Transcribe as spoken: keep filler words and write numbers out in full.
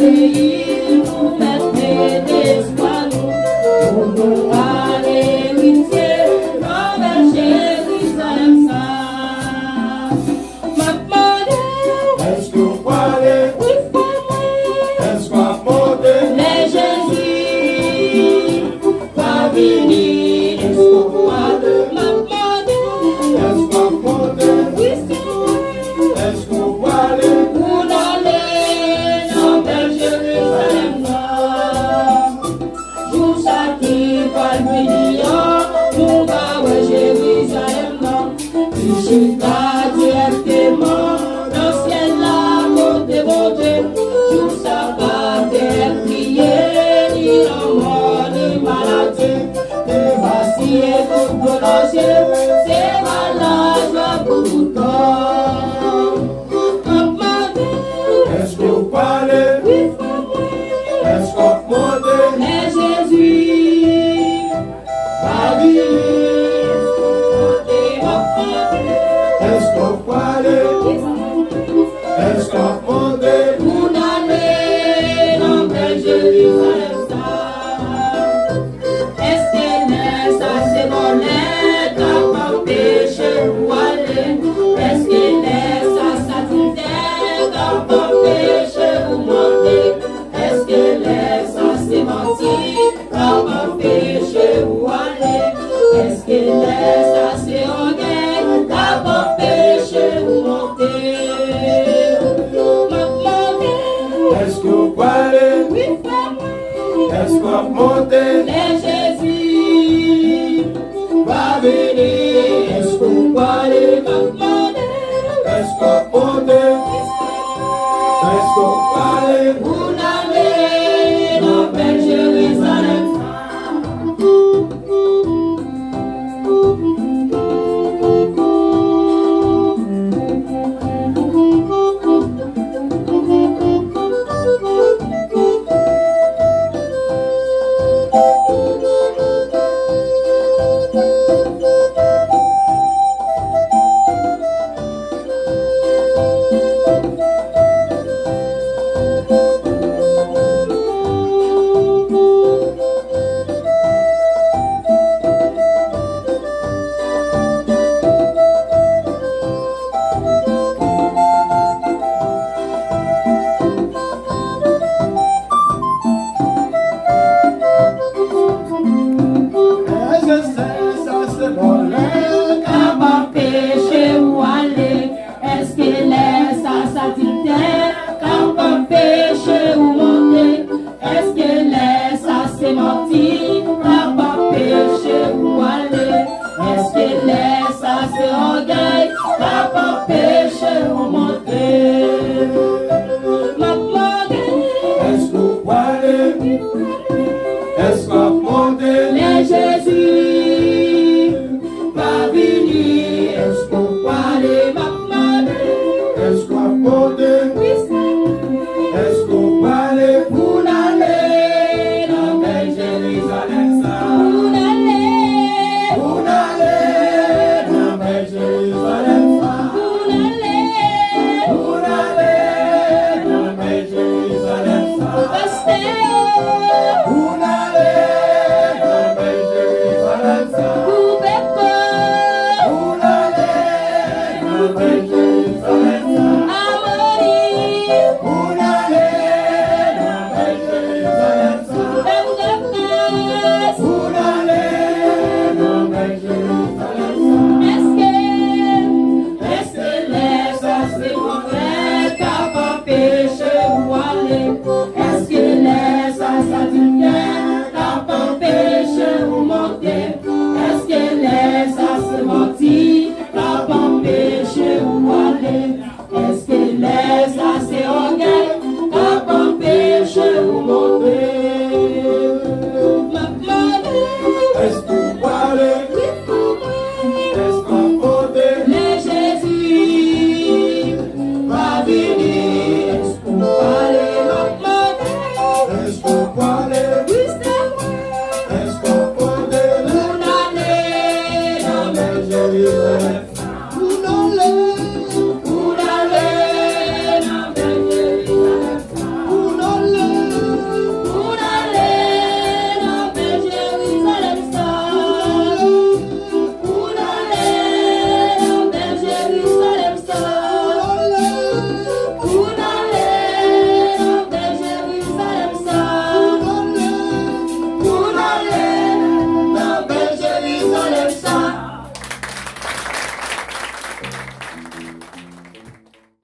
Peyi nou mèt mete espwa nou, pou nou al eritye nan bèl Jerizalèm sa. M ap mande w, èske w prale? Wi, frè mwen. Èske w ap monte? Lè Jezi va vini, èske w prale? M ap mande w, èske w ap monte? Wi, Senyè. Èske w prale? Pou n ale nan bèl Jerizalèm nan. Jou sa ki pral vini an, nou va wè Jerizalèm nan ki chita dirèkteman nan syèl la kote Bondye. Jou sa pa gen kriye, ni lanmò, ni maladi, ni vasiye, tout dlo nan zye, se va lajwa pou tout tan. M ap mande w, èske w prale? Wi, frè mwen. Èske w ap monte? Lè Jezi va vini, èske w ap monte? Èske w ap prale? Wi, frè mwen. Èske w ap monte? Pou n ale nan bèl Jerizalèm sa. Èske lè sa se vòlè k ap anpeche ou ale? Èske lè sa sa tizè k ap anpeche ou monte? Èske lè sa se manti k ap anpeche ou ale? Èske lè sa se ògèy k ap anpeche ou monte? M ap mande w, èske w prale? Wi, frè mwen. Èske w ap monte? Lè Jezi va vini, èske w prale? M ap mande w, èske w ap monte? Èske w ap prale? Pou n ale